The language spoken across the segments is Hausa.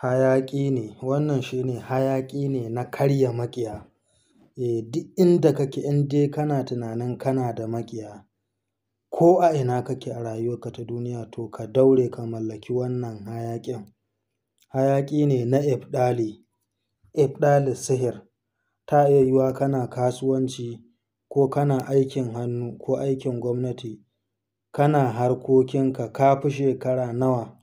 Hayaƙi ne. Wannan shine hayaƙi ne na karya maƙiya. Eh, duk inda kake in dai kana tunanin kana da maƙiya ko a ina kake a rayuwarka ta duniya to ka daure ka mallaki wannan hayaƙin. Hayaƙi ne na ifɗali, ifɗali sihir. Ta iya yiwuwa kana kasuwanci ko kana aikin hannu ko aikin gwamnati, kana harkokinka ka fi shekara nawa.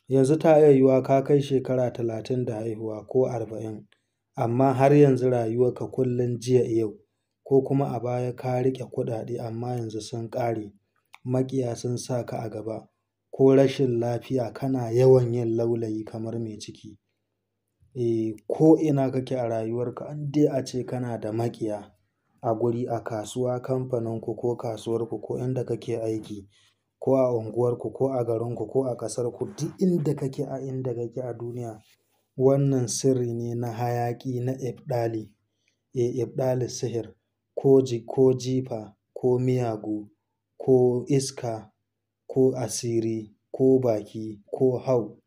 Yanzu ta iya yiwuwa ka kai shekara 30 da haihuwa ko 40 amma har yanzu rayuwarka kullum jiya yau ko kuma a baya ka riƙe kuɗaɗe amma yanzu sun ƙare. Maƙiya sun sa ka a gaba ko rashin lafiya kana yawan yin laulayi kamar mai ciki. Eh, ko ina kake a rayuwarka in dai ace kana da maƙiya a guri, a kasuwa, kamfaninku ko kasuwarku ko inda kake aiki ko a unguwarku ko a garinku ko a ƙasarku, duk inda kake a inda kake a duniya, wannan sirri ne na hayaƙi na ifɗali. Eh, ifɗali sihir ko ko jifa ko miyagu ko iska ko asiri ko baki ko hau.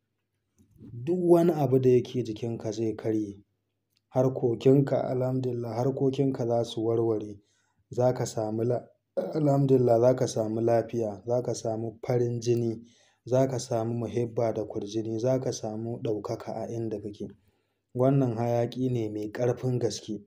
Duk wani abu da yake jikinka zai karye. Harkokinka Alhamdulillah harkokinka za su warware. Za ka sami Alhamdulillah za ka sami lafiya, za ka samu farin jini, za ka samu muhibba da kwarjini, za ka samu ɗaukaka a inda kake. Wannan hayaƙi ne mai ƙarfin gaske.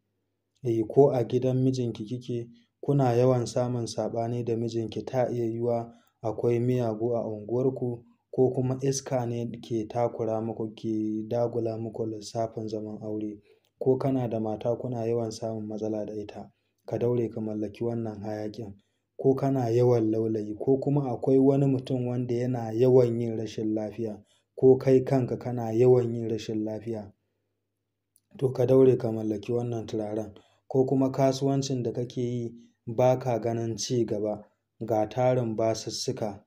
Eh, ko a gidan mijinki kike, kuna yawan samun saɓani da mijinki ta iya yiwuwa akwai miyagu a unguwarku ko kuma iska ne ke takura muku, ke dagula muku lissafin zaman aure ko kana da mata kuna yawan samun matsala da ita, ka daure ka mallaki wannan hayaƙin. Ko kana yawan laulayi ko kuma akwai wani mutum wanda yana yawan yin rashin lafiya ko kai kanka kana yawan yin rashin lafiya, to ka daure ka mallaki wannan turaren. Ko kuma kasuwancin da kake yi ba ka ganin ci gaba, ga tarin basussuka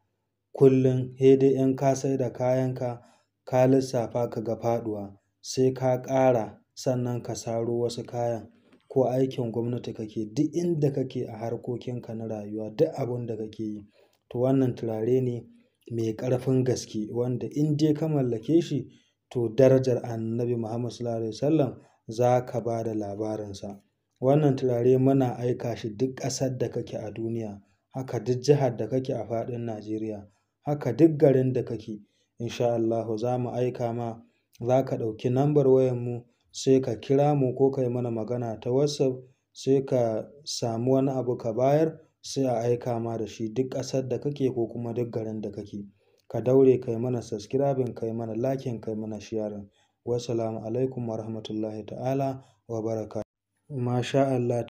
kullum, he dai in ka sayar da kayanka ka lissafa ka ga faɗuwa sai ka ƙara sannan ka saro wasu kayan ko aikin gwamnati kake, duk inda kake a harkokinka na rayuwa, duk abun da kake yi, to wannan turare ne mai ƙarfin gaske wanda in dai ka mallake shi to darajar Annabi Muhammad Sallallahu Alaihi Wasallam za ka ba da labarinsa. Wannan turare muna aika shi duk ƙasar da kake a duniya, haka duk jihar da kake a faɗin Najeriya, haka duk garin da kake. In sha Allahu za mu aika ma, za ka ɗauki lambar wayar mu sai ka kira mu ko ka yi mana magana ta WhatsApp sai ka samu wani abu ka bayar sai a aika ma da shi duk ƙasar da kake ko kuma duk garin da kake. Ka daure ka yi mana subscribing, ka yi mana liking, ka yi mana sharing. Wassalamu alaikum wa rahmatullahi ta'ala wa barakatuh. Masha Allah.